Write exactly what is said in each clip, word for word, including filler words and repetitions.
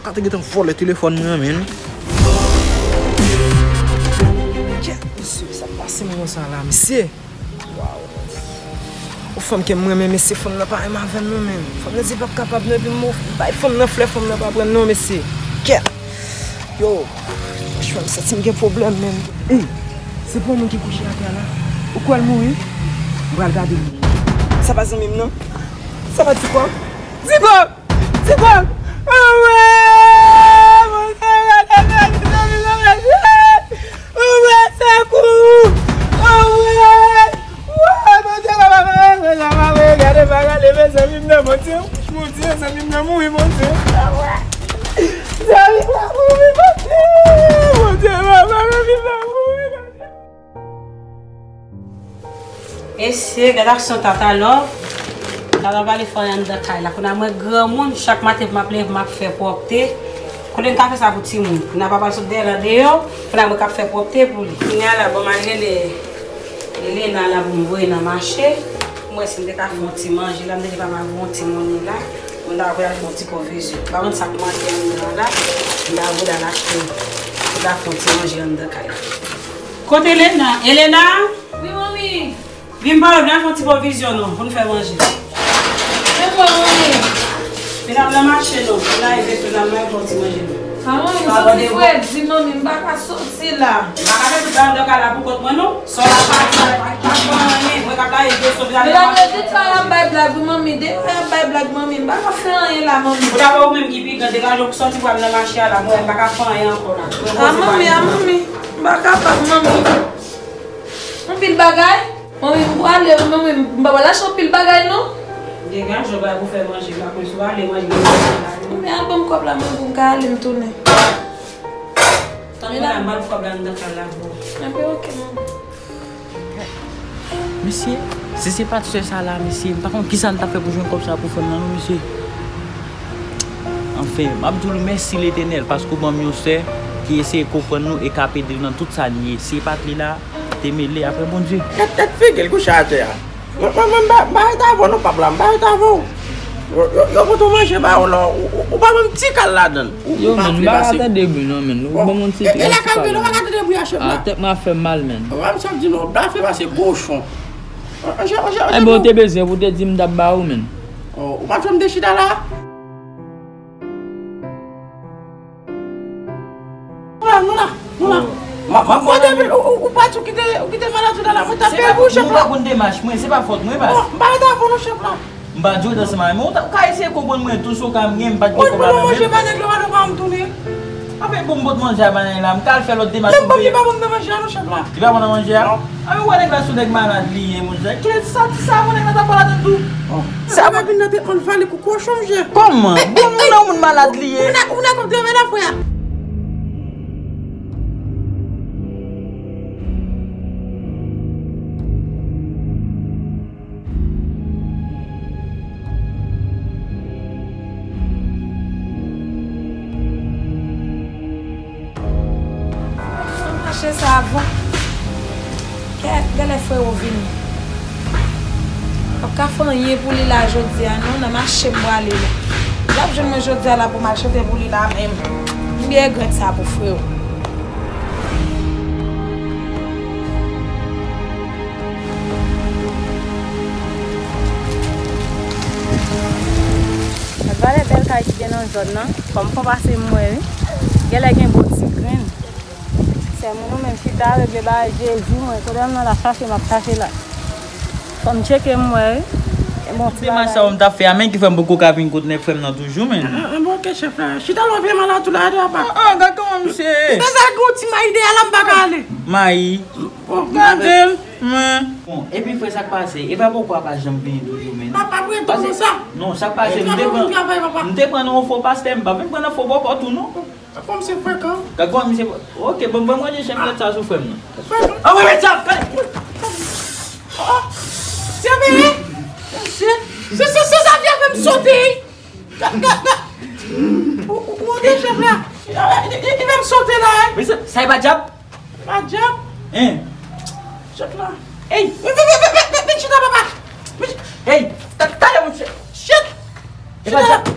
Sa te gentan vòlè telefòn mwen, men. Kèt, mesye, sa k pase m konsa la, mesye? Waw. Yon fanm ke m renmen, mesye, fanm nan pa renmen avè m non, men. Fanm nan di l p ap kapab non, epi m bay fanm nan flè, fanm nan pa pran non, mesye. Kèt. Yo, franchman, m santi m gen pwoblèm, men. Ey, se pa yon moun ki kouche atè a la? Ou kwè l mouri? M pral gade l. Sa pa zanmi m non? Sa pa Digo? Digo! Digo! Anmwey! Bondye, gade zanmi m nan, mesye! Anmwey, sekou! Anmwey! Woy, Bondye, papa, papa, papa, papa, gade, pa gade, men zanmi m nan, Bondye, Bondye, zanmi m nan mouri, Bondye. Anmwey! Zanmi m nan mouri, Bondye! Bondye, papa, zanmi m nan mouri, Bondye! Mesye, gad aksyon Tata Love. Tata pa vle fè anyen anndan kay la. Kounye a mwen granmoun, chak maten pou m ap leve, pou m ap fè pwòpte. Kote m ta fè sa pou timoun? Kounye a papa l sot dèyè l andeyò, kounye a mwen k ap fè pwòpte pou li. Kounye a la, bon, m al rele Elena la pou m voye nan mache. Pou m wè si m te ka fè yon ti manje la, m te di papa m voye yon ti manje la. Mwen ta voye al fè yon ti pwovizyon. Pa konn sa k manke anndan an la, m ta voye al achte. M ta fè yon ti manje anndan kay la. Kote Elena? Elena? Wi, manmi. Vin pale, vin al fè yon ti pwovizyon non, pou n fè manje. Dakò, manmi. Vin al nan mache non, vin al fè yon ti manje non. A, manmi, m santi fredi, manmi, m pa ka soti la. M pa ka fè tout bagay anndan kay la pou kont mwen non. Sò la pati la, pa, pa fè anyen. Mwen k ap lave veso, vin al nan mache. Medam yo tout sa y ap bay blag wi, manmi. Deyò y ap bay blag, manmi. M pa ka fè anyen la, manmi. Ou ta wè ou menm ki pi gran, degaje w sòti pou al nan mache a la. Mwen, m pa ka fè anyen ankò la. A, manmi, a, manmi. M pa kapab, manmi. Anpil bagay. Manmi, m prale wi, manmi. M pa pral achte anpil bagay, non. Degaje w, bay pou fè manje, m pa konn si w ale manje nan mache a la. Manmi, al ban m kòb la, manmi, pou m ka ale, m tounen. Tanpri la, m ba l kòb la anndan kay la pou ou. Enben, oke, manmi. Mesye, si se pa t sè sa la, mesye, m pa konn kisa n t ap fè pou jwenn kòb sa pou frè m nan, non, mesye. Anfen, m ap di w mèsi Letènèl, paske w ban m yon sè ki eseye konprann nou e k ap ede nou nan tout sa n ye. Si se pa t li la, te mele apre Bondye. Gad, gad figi l kouche atè a. Mwen, mwen, mwen, m pa, m pa ret avè w non, pap la, m pa ret avè w. Yo, yo, yo pote w manje ba w la, ou, ou, ou pa menm ti kal ladan l. Ou, yo, ou pa menm, m pa ka tande bri non, menm. Ou ban m yon ti, e, e yon ti lakay mwen, kal nou pa ka tande bri a, chèf la. A, tèt mwen ap fè m mal, menm. Ou pa menm chèf di nou, w ap fè pase kochon. Enben, ou te bezwen pou te di m t ap ba ou, menm. Ou pa t fè m te chita la? Nou la, nou la, nou la. M ap, m ap mande, ou, ou pati, ou kite, ou kite malad ou la, la. Mwen t ap peye pou chèf la. Mwen pa konn demach mwen, se pa fòt mwen, baz. Bon, m pa ret avè w non, chèf la. M pa di w ansanm avè mwen. Ou ta, ou ka eseye konprann mwen tou, si w ka m gen, m pa t gen kòb la nan men m. Manje pa nèg la, ou pa m tounen. Anben, bon, m pot manje a ba nèg la, m ka al fè lòt demach pou m peye. Menm bon, li pa bon nan manje a non, chèf la. Li pa bon nan manje a? Non. Anben, ou wè nèg la se yon nèg malad li ye, monchè. Kilès sa, ti sa, bon, nèg la t ap pale ladan l tou. Sa va vin nan tèt mwen, vale kou kochon, monchè. Kòman? Bon, moun nan moun malad li ye. Ou nan, ou nan kòm travay la, frè. Mache sa bon. Kèt, genlè frè w vini. P ap ka fè anyen pou li la jodi a non, nan mache m prale la. L ap jwenn mwen jodi a la pou m al chante pou li la menm. M gen regrèt sa pou frè w. Gad valè bèl kay ki gen nan zòn nan. Kòm fò pase m wè wi. Genlè gen bon ti grenn. Sè mwen nou menm chita regle bagay Jezi mwen. Kote m nan la chache m ap chache la. Fò m tcheke m wè wi. E bon ti demach sa yo m t ap fè a, men ki fè m poko ka vin kot nèg frè m nan toujou, men. Enben, oke, chèf la. Chita lwen vye malad ou la, ede apa. Ah, ah, gad kòman misye ye. Deja gen yon ti mayi dèyè la, m pa ka ale. Mayi. Gade l, men. Bon, epi frè, sa k pase? E pa poko a pa janm vini toujou, men. Papa, prete konsa. Non, sa k pase, m te pran, m te pran nan yon fo pastè, m pa vin pran nan fo bòkò tou, non. Kòm se frekan. Gad kòman misye, oke, bon, ban m ranje chèf lèt sa sou frè m nan. Frekan. Ah, wi, wi, sa, gade. Oh, se vre? Se, se, se sa ki fè m sote. Gad, gad, gad. Ou, ou, ou wè chèf la? Li, li, li, li fè m sote la, hein? Men sa, sa e pa dyab? Pa dyab? Hein? Chèf la. Ey! Vin, vin, vin, vin, vin, vin chita, papa. Vin chi-, ey! Ta-, talè, monchè. Shit! E pa dyab.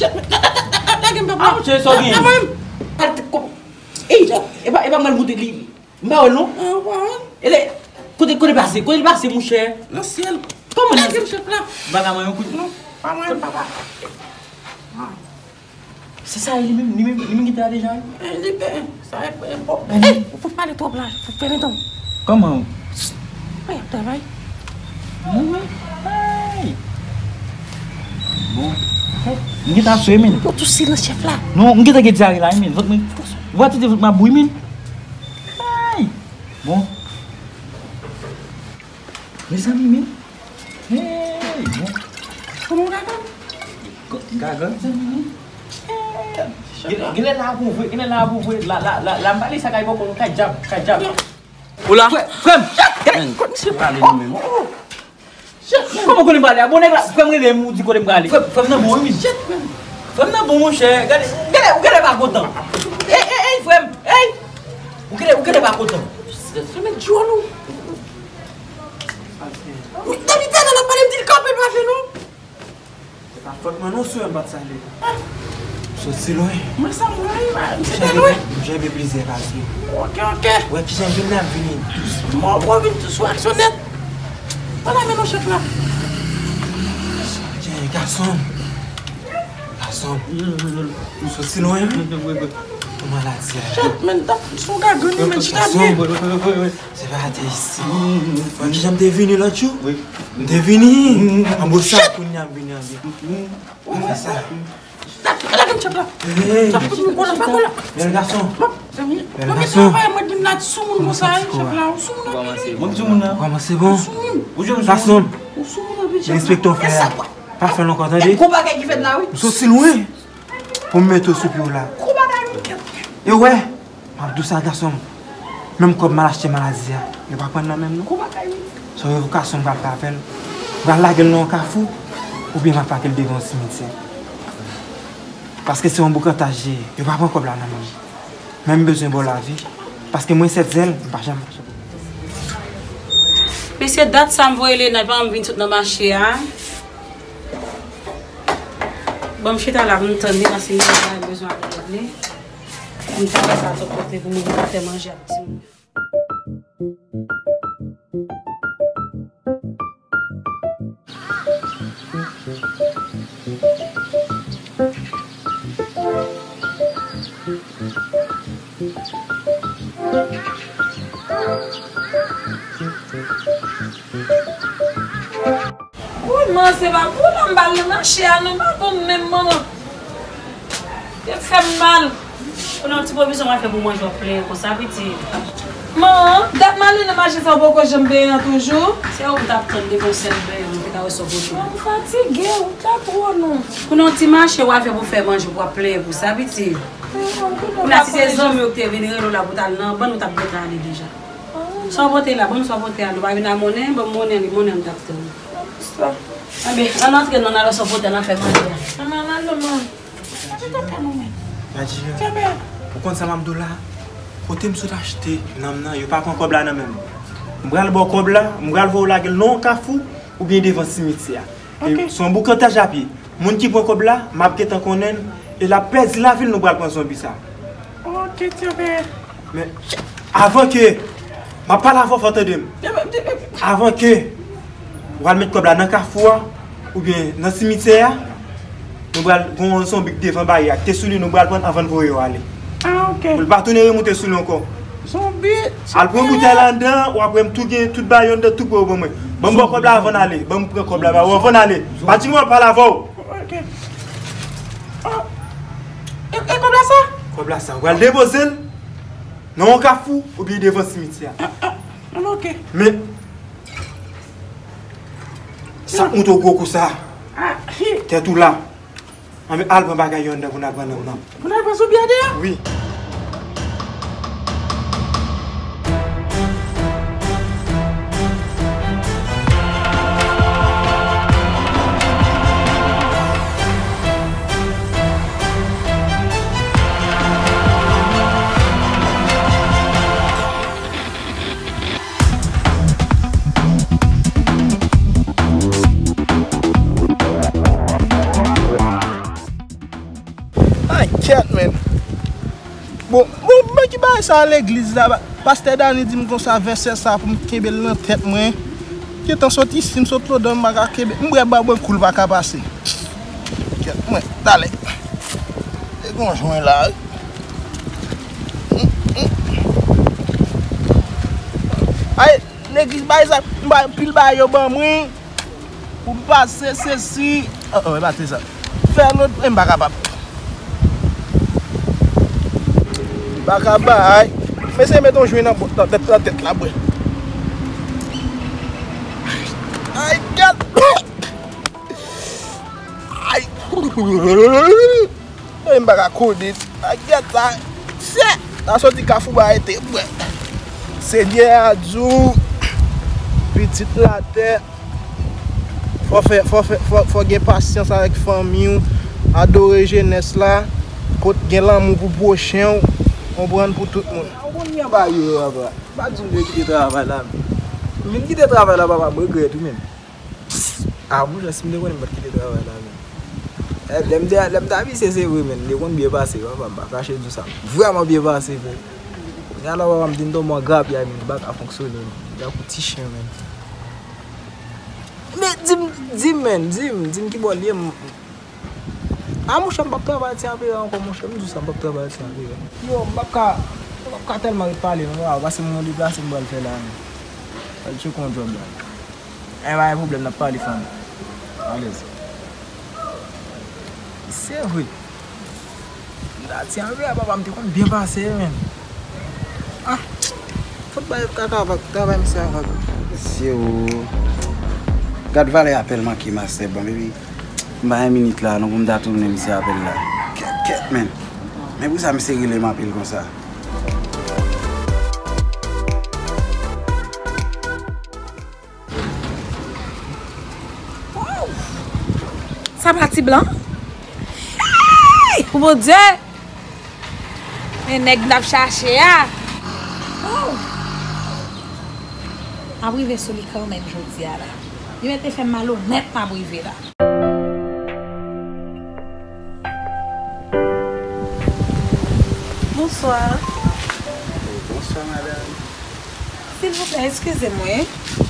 Lage m, papa. Ah, monchè, sa w gen? Lage m. Ey, e pa, e pa mwen l moute li. M pa wè l non. Ah, ou pa wè l? Ele, kote, kote l pase? Kote l pase, monchè? Nan syèl. Kòman nan syèl? Lage m, chèf la. Bagay mwen yon kout non. Pa mwen, papa. Se sa, li menm, li menm, li menm ki te la deja, wi. Eh, li ben, sa e, e, bon. Ey, ou fout pale twòp la, fout fèmen tan. Kòman? Wi, ap travay. Wi, wi. Hey! Bon. Hey, m gentan ap swe, men. Yo tou silans chèf la. Non, m gentan gen dyare la, men. Vant mwen. Vant te vant mabouy, men. Hey! Bon. Mezanmi, men. Hey, bon. Kòman w gagan? Gagan, mezanmi, men. Hey. Genlè, genlè la pou vre, genlè la pou vre. La, la, la, la, m pale sa kay bòkò, kay djab, kay djab. Ou la? Frè, frè m! Men, kote misye prale nou menm? Kòman kote m prale a? Bon, nèg la, frè m rele m, ou di kote m prale. Frè, frè m nan bon, wi, men. Frè m nan bon, monchè. Gade, gade, ou genlè pa kontan. Ey, ey, ey, frè m, ey! Ou genlè, ou genlè pa kontan. Fèmen djòl ou. Ou tande tèlè l ap pale, m di l kanpe, l pa vle non. Se pa fòt mwen non, si m pa t salye. Soti lwen. Mwen sa mwen, m soti lwen. M janbe plizyè vazyo. Ok, ok. Wè kijan vin la, vini dous. Mwen, mwen vin sou aksyon nèt. Pale avè nou, chèf la. Tiens, gason. Gason. M soti lwen, wi. Kòman la di a? Chèf, men, tap, sou gagan, men, chita byen. Se pa atè isi. Wè kijan m te vini lòt jou? Wi. M te vini. Anbo sa, kounye a m vini anlè. Ou fè sa. Lage m chèf la. Hey. Chèf, m konnen pa konnen. Bèl gason. Bèl gason. Mwen di m la sou moun konsa, chèf la. Ou sou moun anpil, wi. Mwen di moun nan. Kòman se bon? Ou sou moun. Ou jwenn sou moun. Gason. Ou sou moun anpil, chèf la. Respekte w, frè. Pa fè l ankò, tande. Gwo bagay ki fèt la, wi. M soti lwen. Pou m mete w sou pye w la. Gwo bagay, wi. E wè. M ap di w sa, gason m. Menm kòb m al achte maladi a, yo pa pran nan men m non. Sa w vle gason m pral fè avè l? M pral lage l nan yon kafou, oubyen m ap pake l devan yon simityè? Paske se yon boukantaj li ye, yo pa pran kòb la nan men m. Men m bezwen ba w lavi, paske mwen sèt zèl, m pa janm mache. Mesye, dat sa m voye Lena, li pa janm vin sot nan mache a. Bon, m chita la, m tann li, paske m bezwen ale regle. M te fè sa tout kote pou mwen vin fè manje ak timoun yo. Woy, man, se pa pou la m ba l nan mache a, non, pa bon menm, manman. Yo fè m mal. Kounye a, yon ti pwovizyon w al fè pou manje, w ap plenyen konsa, pitit. Man, dat m ale nan mache sa, w poko janm benyen an toujou? Se ou m t ap tann depi yon sèl benyen, m te ka wè sa w pote. Man, m fatige, ou ta twò, non. Kounye a, yon ti mache w al fè pou fè manje, w ap plenyen pou sa, pitit. Kounye a, si se zanmi w ki te vin rele w la pou w t al nan bann, ou t ap gentan ale deja. Sa w pote la, ban m sa w pote a, nou pa vin a monnen, ban m monnen li, monnen m t ap tann. Sa. Anben, ann antre non, n al wè sa w pote a, n al fè manje a. Ann al non, man. Ann al non, man. Nadji, ou konn sa m ap di w la? Kote m sot achte nanm nan, yo pa pran kòb la nan men m. M pral ba w kòb la, m pral voye w lage l nan yon kafou oubyen devan simityè a. Ok. Se yon boukantaj a pye. Moun ki pran kòb la, m ap gentan konnen l, e l ap pèdi lavi l, nou pral pran zonbi sa. Ok, Tyobe. Men, avan ke, m ap pale avè w, fò w tande m. Avan ke w al met kòb la nan kafou a, oubyen nan simityè a, nou pral gen yon zonbi k devan baryè a, k te sou li, nou pral pran anvan n voye w ale. Ah, ok. Pou l pa tounen remoute sou li ankò. Zonbi. Al pran boutèy la anndan, w ap wè m tou gen tout bagay yo anndan, tou pre yo ban mwen. Ban m ba w kòb la avan n ale. Ban m pran kòb la ba ou avan n ale. Pa di m w ap pale avè w. Ok. Oh. E, e kòb la sa? Kòb la sa. W al depoze l nan yon kafou oubyen devan simityè a. Ah, ah. An, ok. Men, sa k moute w gwo konsa? Ah, hi. Tèt ou la. Anben, al pran bagay yo anndan pou n al pran nanm nan. Pou n al pran zonbi a deyò? Wi. Kèt, men. Bon, bon, men ki bagay sa a legliz la? Pastè Dani di m konsa, vèsè sa a pou m kenbe l nan tèt mwen. Gentan sot isi, m sot Lodò, m pa ka kenbe. M bwè babwen kou l pa ka pase. Kèt, mwen, talè. E gon jwen la, wi. Ay, legliz bay sa, m bay pil bay yo ban mwen. Pou m pase sesi. Oh, oh, e pa te sa. Fè lòt, e m pa kapab. M pa ka bay. Mesye met yon jwen nan bòt, nan tèt, nan tèt la, bwè. Ay, gad. Ay. E m pa ka kode. Ay, gad sa. Sè. Sa soti Kafou ba ete, bwè. Senyè a di w, pitit latè. Fò fè, fò fè, fò, fò gen pasyans avèk fanmi w, adore jenès la, kot gen lanmou pou pwochen w, konprann, pou tout moun. Ou konn li anba yo, papa. Pa di m vin kite travay la, men. M vin kite travay la, papa, m regrèt wi, men. A, monchè, si m te konnen m pa t kite travay la, men. Eh, lè m te, lè m t abitye, se vre, men. Li konn byen pase, papa, m pa kache di w sa. Vrèman byen pase, men. Kounye a la, papa, m te tonbe an grapyay, men. M pa ka fonksyone, men. Tankou ti chen, men. Men di m, di m, men, di m, di m ki bò l ye, m, a, monchè, m p ap travay Ti Anpera ankò, monchè, m di w sa, m p ap travay Ti Anpera. Yo, m p ap ka, m p ap ka tèlman ret pale, non, papa, paske m gon deplase m pral fè la, men. Pral tcheke yon djòb la. E pa gen pwoblèm, n ap pale, fanmi. Alèz. Se vre. M ta Ti Anpera, papa, m te konn byen pase, men. Ah, fout bay kaka avèk travay misye avèk. Mesye o. Gad valè apèl manke m a sèb, epi m pa gen minit la non pou m ta tounen misye apèl la. Kèt, kèt, men. Men pou sa misye rele m anpil konsa. Sa pa ti blan? Hey! Pou Bondye! Men nèg n ap chache a. Oh! M ap rive sou li kanmenm jodi a la. Li mete fè m malonèt m ap rive la. Bonswa. Bonswa, madanm. Silvouplè, eskize m, wi.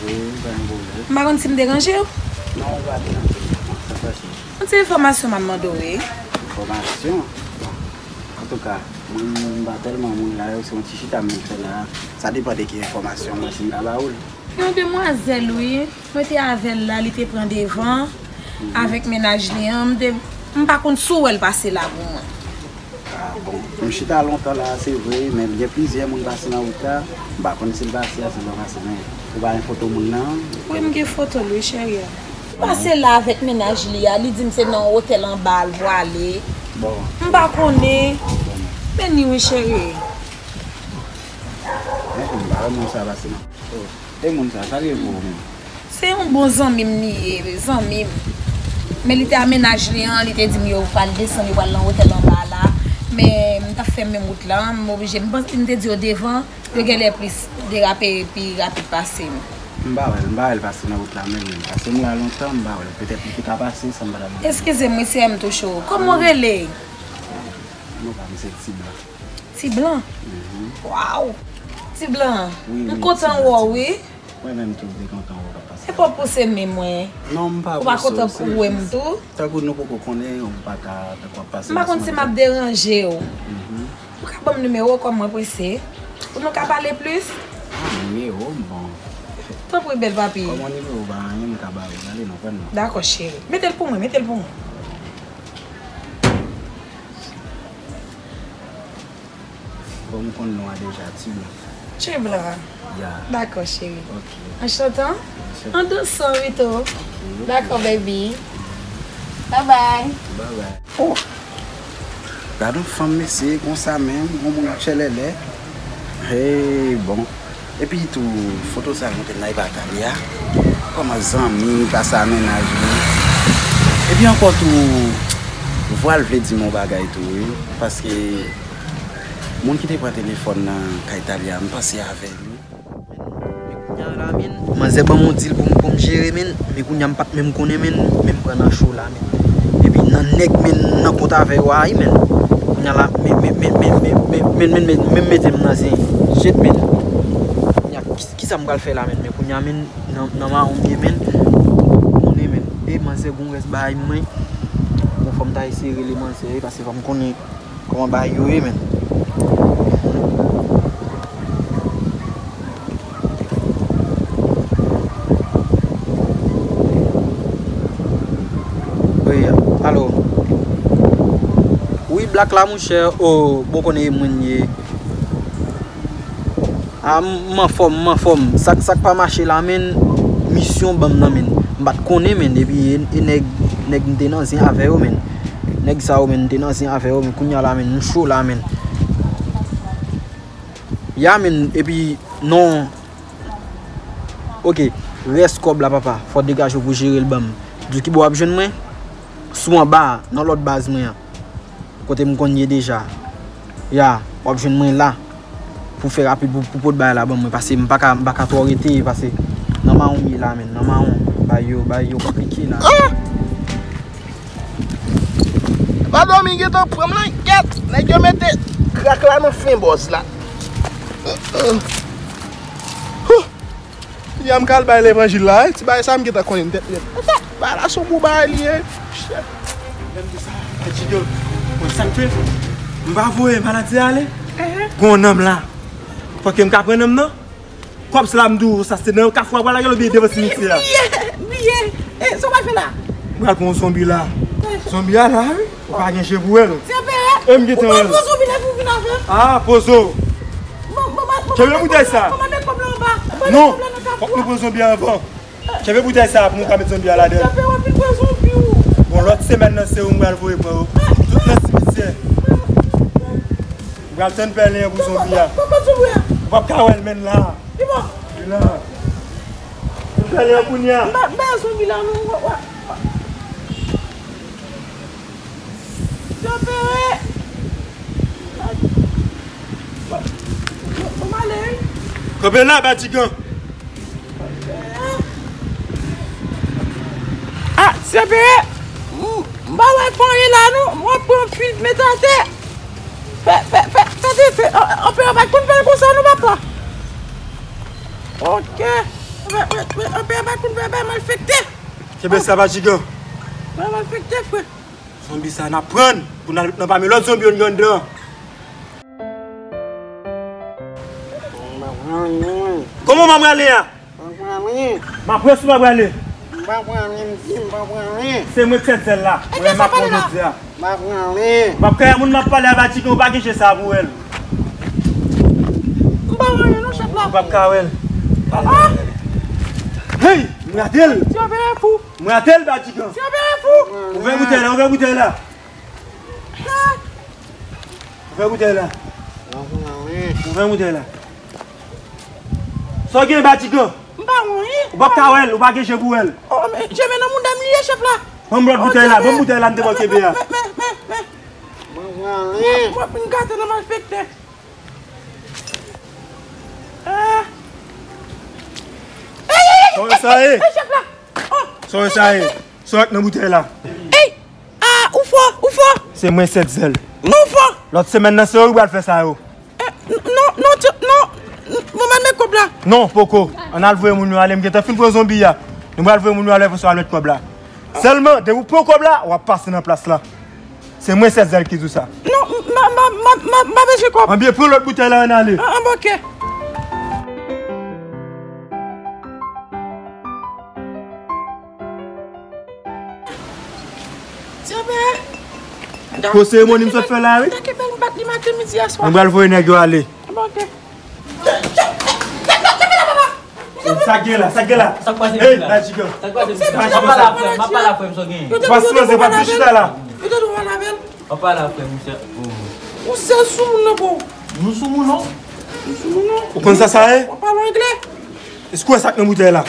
Wi, pa gen pwoblèm. M pa konn si m deranje w. Non, ou pa deranje m. Sa fasil. Yon ti enfòmasyon m ap mande w, wi. Enfòmasyon? Bon. Antouka, mwen, m pa tèlman moun la, yo, se yon ti chita m vin fè la. Sa depann de ki enfòmasyon, mwen, si m ka ba ou l. Yon demwazèl, wi. Mwen te avè l la, li te pran devan avèk mennaj li an. M te, m pa konn si w wè l pase la pou mwen. Ah, bon, m chita lontan la, se vre, men gen plizyè moun pase nan wout la. M pa konn si l pase a, si l pa pase, men ou pa gen foto moun nan? Wi, m gen foto l, wi, cheri a. Li pase la avèk mennaj li a, li di m se nan yon otèl anba a l pwale. Bon. M pa konnen. Men ni wi, cheri. Men, m pa wè moun sa pase nan. Oh, e moun sa, sa l ye pou ou menm? Se yon bon zanmi m li ye, zanmi m. Men li te a mennaj li an, li te di m yo pral desann, yo pral nan otèl anba la. Men m t ap fè menm wout la, m oblije, m panse m te di yo devan, yo genlè plis derape pi rapid pase m. M pa wè l, m pa wè l pase nan wout la menm, menm. Paske m la lontan, m pa wè l. Petèt li te ka pase san m pa t ap di. Eskize m, wi, si m touche w. Kòman w rele? Non pa m se Ti Blan. Ti Blan? Mhm. Waw! Ti Blan, wi, m kontan wè w, wi. Mwen menm tou, m te kontan wè w k ap pase. Se pa w pouse m, mwen. Non, m pa pouse w, se jis tankou nou poko konnen, ou pa ka, tankou w ap pase. M pa konn si m ap deranje w. Mhm. Ou ka ban m nimewo w kòm mwen prese? Pou nou ka pale plis? Ah, nimewo m, bon. Tanpri, bèl papi. Kòman nimewo w pa anyen, m ka ba ou. Gade non, pran non. Dakò, cheri. Mete l pou mwen, mete l pou mwen. Bon, m konn non a deja, Ti Blan. Ti Blan. Ya. Dakò, cheri. Ok. Anchantan. Anchantan. An dousan, wi, tou. Ok. Dakò, baby. Bye bye. Bye bye. Oh! Gad yon fanm, mesye, konsa menm, yon moun an tchèlèlè. Hey, bon. Epi tou, foto sa yo montre l nan epa Talia. Kòman zanmi, pase a mennaj li. Epi ankò tou, vwa l vle di m yon bagay tou, wi. Paske moun ki te pran telefòn nan kay Talia, m panse avè l, wi. Men kounye a la, men, manzè ban m yon dil pou m, pou m jere, men. Men kounye a m pa t menm konnen, men, men m pran nan cho la, men. Epi nan nèg, men, nan kont avè yo a, wi, men. Kounya la, men, men, men, men, men, men, men, men, men, men, mete m nan zen. Shit, men. Kounya, ki, ki sa m pral fè la, men? Men kounya, men, nan, nan mawon m ye, men. Konnen, men. E, manzè, gon rès bagay mwen. Bon, fò m ta eseye rele manzè, wi, paske fò m konnen kòman bagay yo ye, men. Wi, alo. Wi, Black la, monchè. O, bon, konnen e mwen ye. A, m, m anfòm, m anfòm. Sa k, sa k pa mache la, men, misyon ban m nan, men. M pa t konnen, men. Epi, e, e nèg, nèg m te nan zen avè yo, men. Nèg sa yo, men, m te nan zen avè yo, men. Kounya la, men, m cho la, men. Ya, men, epi, non. Oke, rès kòb la, papa. Fò w degaje w pou jere l ban m. Di w ki bò w ap jwenn mwen? Sou anba a, nan lòt baz mwen an. Kote m konn ye deja. Ya, w ap jwenn mwen la. Pou fè rapid, pou, pou pot bagay la ban mwen. Paske m pa ka, m pa ka twò rete, paske nan mawon m ye la, men. Nan mawon. Bagay yo, bagay yo konplike la. Ah! Padon, mi gentan pran m nan kèt. Nèg yo mete krak la nan fen bòz la. Huh! Ya m kal bay levanjil la, wi. Ti bagay sa m gentan konnen tèt li. Bagay la se yon bon bagay li ye. Shit. Lè m di sa, Adigo, konn sa k fè? M pa voye maladi ale. Gon nonm la. Fòk m ka pran nonm nan. Kòb sa la m di w, sa se nan kafou a pral lage l oubyen devan simitye a? Bliye, bliye. E, sa w pral fè la? M pral pran yon zonbi la. Zonbi a la, wi. Ou pa gen je pou wè l. Se pere. E m gentan wè l. Ou pral pran zonbi la pou vin avè m? Ah, pozo. Kenbe boutèy sa. Non, fòk nou pran zonbi a anvan. Kenbe boutèy sa pou nou ka met zonbi a ladan l. Bon, lòt semèn nan, se ou m pral voye pran yo. Tout nan simityè. M pral tann pèlen an pou zonbi a. Ou p ap ka wè l, men la. Li la. Tann pèlen an kounye a. Kanpe la, Batigan. Ah, Sè Pere, m, m pa wè fè anyen la non. M ap pran fil met atè. Fè, fè, fè, fè, fè, fè, an, anperè pa t konn fè l konsa non, papa. Ok. Anperè pa t konn fè bay malfektè. Kenbe sa, Batigan. Bay malfektè, frè. Zonbi sa n ap pran pou n al nan pami lòt zonbi yo n gen anndan. Kòman w pa prale a? M pa prale. M ap wè si w pa prale. M pa prale, m di m pa prale. Se mwen k sèt zèl la. Mwen menm m ap pran jodi a. M pa prale. M ap kay a moun m ap pale a, Batigan, ou pa gen je sa pou wè l. M pa wè anyen non, chèf la. Ou p ap ka wè l. Ah! Hey! M rate l. Ti anperè fou. M rate l, Batigan. Ti anperè fou. Ouvè boutèy la, ouvè boutèy la. Ah! Ouvè boutèy la. Ouvè boutèy la. Sa w gen, Batigan? M pa wè anyen. Ou p ap ka wè l, ou pa gen je pou wè l. Oh, men, je men nan mouda m li ye, chèf la. Ban m lòt boutèy la, ban m boutèy la, m te bò kenbe a. Men, men, men, men. Mwen, mwen, m gate nan malfektè. Ah. Ey, ey, ey, ey, ey, chèf la. Oh. Sa w wè sa ye? Sa w wè k nan boutèy la? Ey! Ah, ou fò, ou fò. Se mwen sèt zèl. Non, ou fò. Lòt semèn nan, se ou ki pral fè sa yo. Eh, n-, non, non, ti, non. Mwen, mwen met kòb la. Non, poko. Ann al voye moun yo ale, m gentan fin pran zonbi a. Nou pral voye moun yo ale, fò sa al met kòb la. Sèlman, depi w pran kòb la, w ap pase nan plas la. Se mwen sèt zèl ki di w sa. Non, m, m, m pa bezwen kòb. Anbyen, pran lòt boutèy la, ann ale. Ah, ah, ok. Ti anperè. Gwo seremoni m sot fè la, wi. Mwen pral voye nèg yo ale. Ah, ok. Sa gen la, sa gen la. Sa k pase, misye la? Hey, Batigan. Sa k pase, misye? Batigan, m ap pale a frè m, m ap pale a frè m, sa w genyen? Ou pa sipoze pa vin chita la. Yo te dwe pale avè l. M ap pale a frè m, misye. Oh. Ou se soumoun nan, bro. Nou soumoun, non? Nou soumoun, non? Ou konn sa sa ye? W ap pale anglè. Èske w wè sa k nan boutèy la?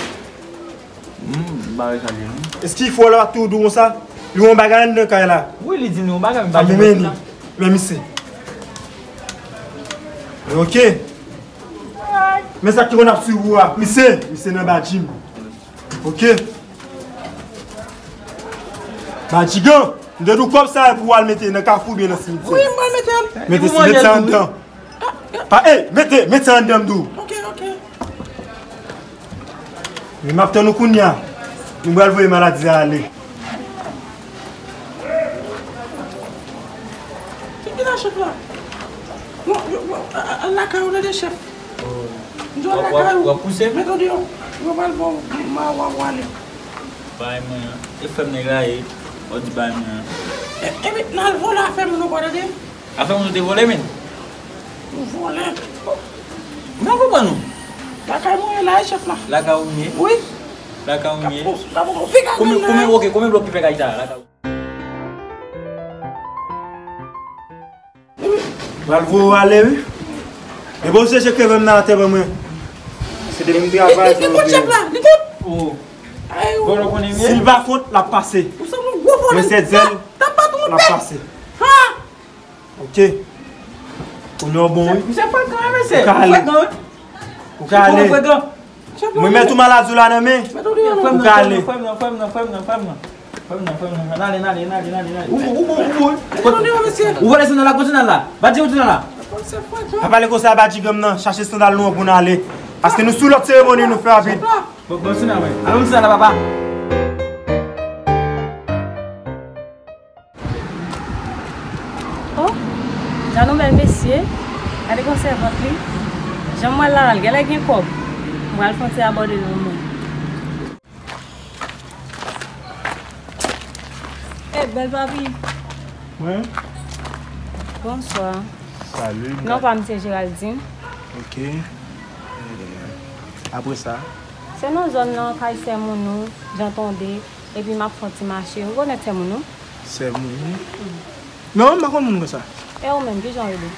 Hmm, m pa wè sa li ye, non. Èske fò la pa tou dou konsa? Li yon bagay anndan kay la. Wi, li di li yon bagay, m pa janm wè sa. Men misye. Ok. Men sa ki konn ap swiv ou a. Misye, misye nan badji m. Ok. Batigan. M te di w kòb sa a pou w al mete nan kafou oubyen nan simityè. Wi, m pral mete l. Mete, mete sa anndan. Pa, ey, mete, mete sa anndan, m di w. Ok, ok. Men m ap tann ou kounye a. Nou pral voye maladi a ale. Ki, ki la, chèf la? Non, yo, yo, a, a, al lakay ou, tande, chèf. M di w al lakay ou. W ap pouse m? Mete w deyò. Yo pral ba w, ma, w ap ale. Bay mwen an. E frè m nèg la ye. W ap di bay mwen an. E, epi, n al vòlè afè moun ankò, tande. Afè moun ou te vòlè, men. Ou vòlè. M pa konprann ou. Lakay mwen ye la, e chèf la. Lakay ou m ye? Wi. Lakay ou m ye? Konbyen, konbyen, ok, konbyen blòk ki fè kay sa a? Lakay ou. Pral voye w ale, wi. E bon, se chèf ke vè m nan atè ban mwen. Se depi m travay, se yon vye. Oh. Vòlè konnen m ye? Si l pa kont, l ap pase. Mwen sèt zèl, l ap pase. Ok. Kounye a w bon, wi. Misye frekan, wi, mesye. Ou ka ale. Frekan, wi. Ou ka ale. Frekan. Mwen met ou maladi w la nan men. Ou ka ale. Frè m nan, frè m nan, frè m nan, frè m nan, frè m nan. Frè m nan, frè m nan. N ale, n ale, n ale, n ale, n ale. Ou bon, ou bon, ou bon. Ou vòlè sou nan la, kote nan la? Badji, kote nan la? Pa pale konsa, Badji, granm nan. Chache sandal nou an pou n ale. Paske nou sou lòt seremoni, nou fè rapid. Bon, bon, sou nan mwen. Alon, sou nan la, papa. Oh, gade yon bèl mesye. Gade gwosè vant li. Jan m wè l la, l genlè gen kòb. M pral fè yon ti abòde l pou mwen. Eh, bèl papi. Mwen? Bonswa. Salut. Non pa m se Géraldine. Ok. Eh, apre sa? Se nan zòn nan, kay sè moun ou, Jan Tonde, epi m ap fè yon ti mache. Ou konèt sè moun ou? Sè moun ou? Non, m pa konn moun konsa. E ou menm, kijan w rele?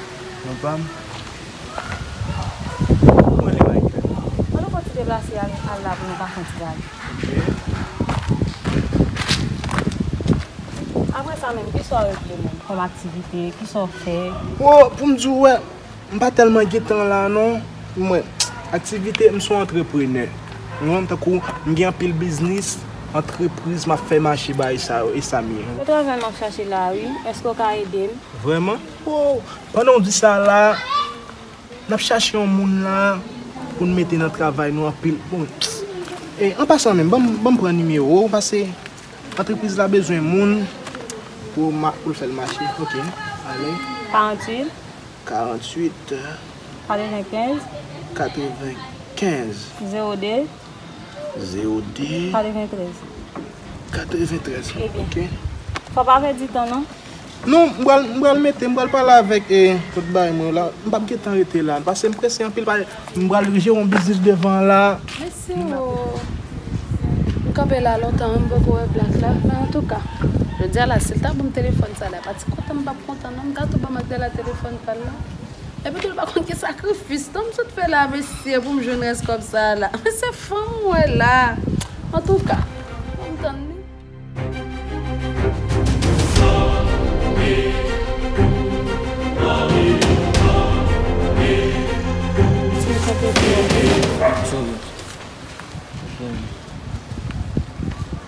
Non pa m. Mwen rele Michael. An nou fè yon ti deplase al, al la pou nou ka fè yon ti pale. Ok. Apre sa menm, kisa w regle menm kòm aktivite? Kisa w fè? Wo, pou m di w, wè, m pa tèlman gen tan la non. Mwen, aktivite, m se yon antreprenè. Ou konprann, tankou m gen anpil biznis, antrepriz, m ap fè mache, bagay sa yo, e sa m ye. Yo travay m ap chache la wi, èske w ka ede m? Vrèman? Wo, pandan w di sa la, n ap chache yon moun la pou n mete nan travay nou anpil. Bon, e, an pasan menm, ban m, ban m pran nimewo w, paske antrepriz la bezwen moun pou ma-, pou l fè l mache. Ok, ale. Karanntuit. Karanntuit. Katrevenkenz. Katrevenkenz. Zewo de. Zewo de. Katreventrèz. Katreventrèz. Ebyen. Ok. Fò pa pèdi tan non. Non, m pral, m pral mete, m pral pale avèk, e, tout bagay mwen la. M p ap gen tan rete la, paske m prese anpil, paske m pral jere yon biznis devan la. Mesye o, m kanpe la lontan, m poko wè Black la, men antouka, jodi a la, si l ta ban m telefòn sa la, pa ti kontan m p ap kontan non, m ka tou ban Magdala telefòn pa l la. Epi tou, l pa konn ki sakrifis non m sot fè la, mesye, pou m jwenn rès kòb sa a la. Men se fanm m wè la. Antouka, ban m tann li.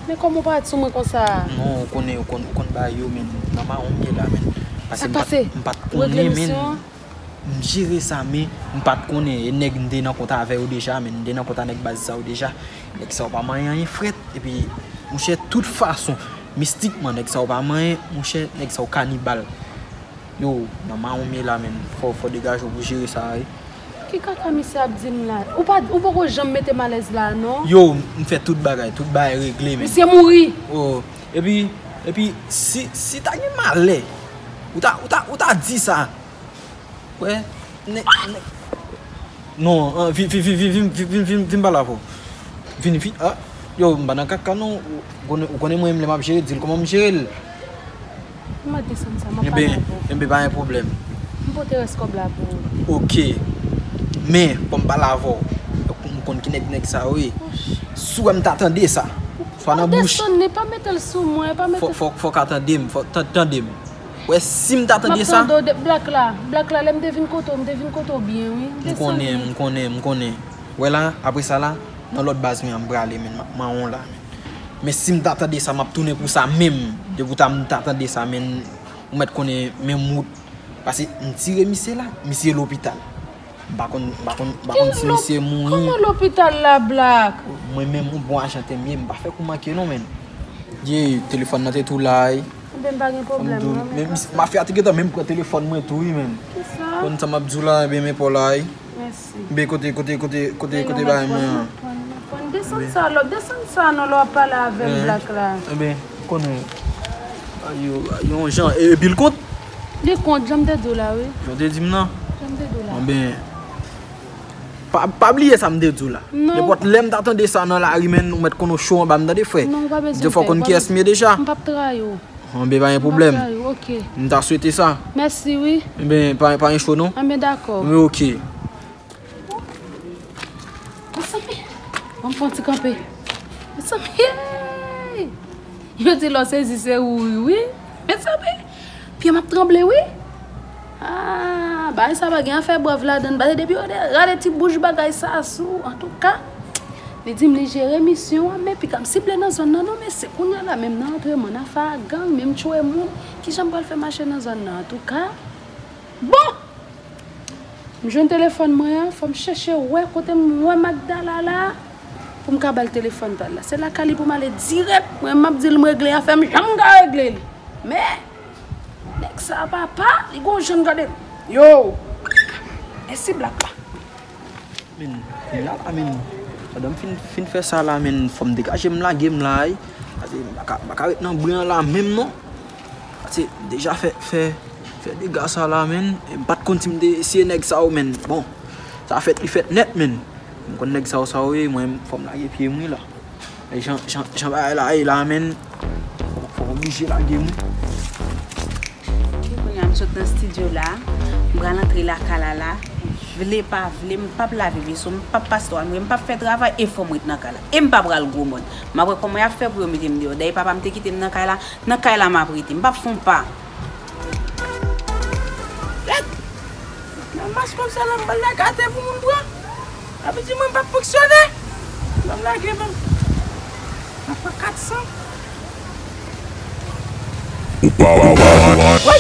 Men kòman w parèt sou mwen konsa? Non, ou konnen, ou konn, ou konn bagay yo, men nan mawon m ye la, men. Sa k pase? Ou regle misyon an? M jere sa, men m pa t konnen. E nèg m te nan kont avè yo deja, men m te nan kont a nèg baz sa yo deja. Nèg sa yo pa manyen anyen frèt. Epi, monchè, tout fason, mistikman, nèg sa yo pa manyen, monchè, nèg sa yo kanibal. Yo, nan mawon m ye la, men fò, fò degaje w pou jere sa, wi. Ki kaka misye ap di m la? Ou pa, ou poko janm mete m alèz la, non? Yo, m fè tout bagay, tout bagay regle, men. Misye mouri! Oh, epi, epi, si, si ta gen malè, ou ta, ou ta, ou ta di sa. Wè, nèg, nèg. Non, an, vin, vin, vin pale avè w. Vin, vin, a, yo, m pa nan kaka non. Ou konnen, ou konnen mwen menm lè m ap jere, di l kòman m jere l. M ap desann sa, m ap pale avè w. Enben, enben, pa gen pwoblèm. M pote rès kòb la pou ou. Ok. Men, fò m pale avè w. M konn ki nèg, nèg sa yo ye. Si w wè m ta tande sa, swa nan bouch. Desann li, pa mete l sou mwen, pa mete. Fò, fò, fò w ka tande m, fò, tan-, tande m. Wè, si m ta tande sa. M ap tande w de Black la. Black la, lè m te vin kote w, m te vin kote w byen, wi. M konnen, m konnen, m konnen. Wè la, apre sa la, nan lòt baz mwen an m prale, men, m ap mawon la, men. Men si m ta tande sa, m ap tounen pou sa menm. Depi w ta m ta tande sa, men ou mèt konnen menm wout. Paske m tire misye la, misye lopital. M pa konn, m pa konn, m pa konn si misye mouri. Kòman lopital la, Black? Mwen menm, yon bon ajan te m ye, m pa fè kou manke non, men. Ye, telefòn nan te tou la, wi. Ebyen, m pa gen pwoblèm, non, men mafya te gentan menm pran telefòn mwen tou, wi, men. Kisa? Konn sa m ap di w la, ebyen, men pa w la, wi. Mèsi. Ebyen, kote, kote, kote, kote, kote bagay mwen an? Desann sa, lò, desann sa, non, lè w ap pale avè m, Black la. Ebyen, konnen, a, yo, yo, yon jan, e, epi l kont? Li kont, jan m te di w la, wi. Jan w te di m nan? Jan m te di w la. Bon, ben, pa, pa bliye sa m te di w la. Non. Nenpòt lè m ta tande sa nan lari, men ou mèt konn ou cho anba m, tande, frè. Non, ou pa bezwen pè, ou pa bezwen. Fò w konn kiyès m ye deja. M p ap trayi w. Bon, ben, pa gen pwoblèm. M p ap trayi w, ok. M ta swete sa. Mèsi, wi. Ebyen, pa, pa gen cho, non. Ebyen, dakò. Ebyen, ok. Mezanmi, ban m fè yon ti kanpe. Mezanmi, hey! Yo di lè w sezi se wouri, wi. Mezanmi, pye m ap tranble, wi. Ah, bagay sa pa gen afè brèv ladan l. Paske depi yo de- rale ti bouch bagay sa sou, antouka, li di m li jere misyon an, men piga m sible nan zòn nan, non, men se kounye a la, menm nan antrenman, nan afè a gang, menm tchwe moun, kijan m pral fè mache nan zòn nan, antouka. Bon! M jwenn telefòn mwen an, fò m chèche wè kote m wè Magdala la, pou m ka ba l telefòn pa l la. Se lakay li pou m ale dirèk, mwen m ap di l m regle afè m, jan m ka regle l. Men, nèg sa papa, li gon jan l gade m. Yo! Mèsi Black la. Men, kounye a la, men, pandan m fin, fin fè sa la, men, fò m degaje m lage m la, wi. Paske m pa ka, m pa ka ret nan bri an la menm non. Paske m deja fè, fè, fè dega sa la, men. E m pa t konn si m te eseye nèg sa yo, men. Bon, sa fèt, li fèt nèt, men. M konn nèg sa yo, sa yo ye, mwen, fò m lage pye m, wi, la. E jan, jan, jan bagay la ye la, men. Fò, fò m oblije lage m, wi. Ok, kounye a m sot nan estidyo la, m pral antre lakay la la. Vle pa vle, m p ap lave veso, m p ap pase twal mwen, m p ap fè travay, e fò m ret nan kay la. E m pa pral gwo mòn. M ap wè kòman y ap fè pou yo mete m deyò. Dayè papa m te kite m nan kay la, nan kay la m ap rete. M p ap fè yon pa. Rèd! Nan mas konsa la, m pral lage atè pou moun pran. Sa vle di mwen m p ap fonksyone. Ban m lage, ban m. M ap pran kat san. Ou pa, ou pa, ou pa.